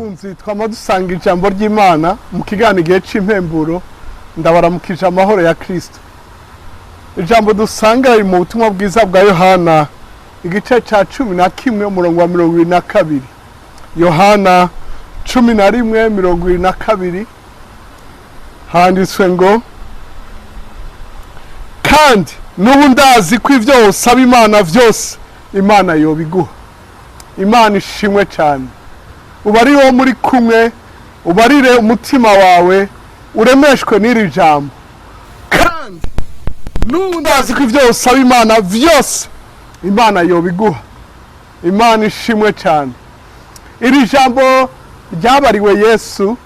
Bakunzi, twama dusanga ijambo ry'Imana mu kiganiro Igihe c'Impemburo. Ndabaramukije amahoro ya Kristo. Ijambo dusanga riri mu Butumwa Bwiza bwa Yohana, igice ca 11, umurongo wa 22. Yohana 11:22, handitswe ngo: "Kandi n'ubu ndazi ko ibyo usaba Imana vyose, Imana yobiguha." Imana ishimwe cyane. Uba ari wo muri kumwe, ubarire umutima wawe uremeshwe n'iri jambo: "Kandi n'ubu ndazi ko ibyo usaba Imana vyose, Imana yobiguha." Imana ishimwe cyane. Iri jambo ryabariwe Yesu,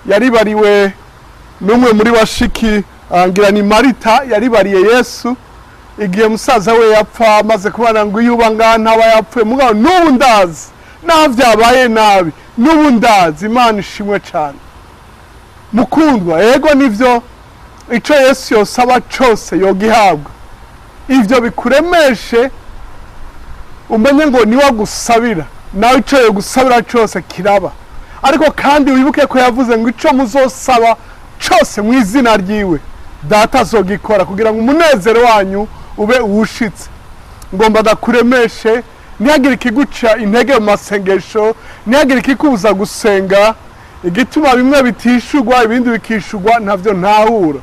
yaribariwe n'umwe muri bashiki, ngira ni Marita. Yaribariye Yesu igihe musaza we yapfa, amaze kubana ngo: "Iyo uba ngaha ntaba yapfuye. Mugabo n'ubu ndazi, naho byabaye nabi, n'ubu ndazi." Imana ishimwe cyane. Mukundwa, yego nivyo, ico Yesu yosaba cose yogihabwa. Ivyo bikuremeshe, umenye ngo niwe agusabira, nawe ico yogusabira cose kiraba. Ariko kandi wibuke ko yavuze ngo ico muzosaba cose mu izina ryiwe, Data azogikora kugira ngo umunezero wanyu ube uwushitse. Ngomba ndakuremeshe, ntihagire ikiguca intege mu masengesho, ntihagire ikikubuza gusenga. Igituma bimwe bitishurwa, ibindi bikishurwa, ntavyo ntahura.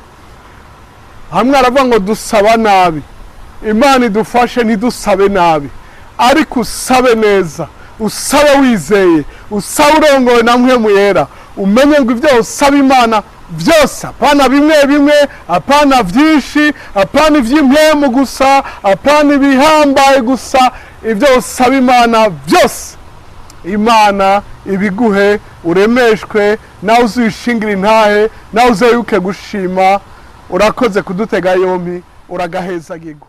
Hamwe aravuga ngo dusaba nabi. Imana idufashe ntidusabe nabi, ariko usabe neza, usabe wizeye, usabe urongowe na Mpwemu Yera. Umenye ngo ibyo usaba Imana byose, apana bimwe bimwe, apana byinshi, apana iby'impwemu gusa, apana ibihambaye gusa, ibyo usaba Imana byose, Imana ibiguhe. Uremeshwe nawe, uzishingira intahe nawe, uzeruke gushima. Urakoze kudutega yompi, uragahezagirwa.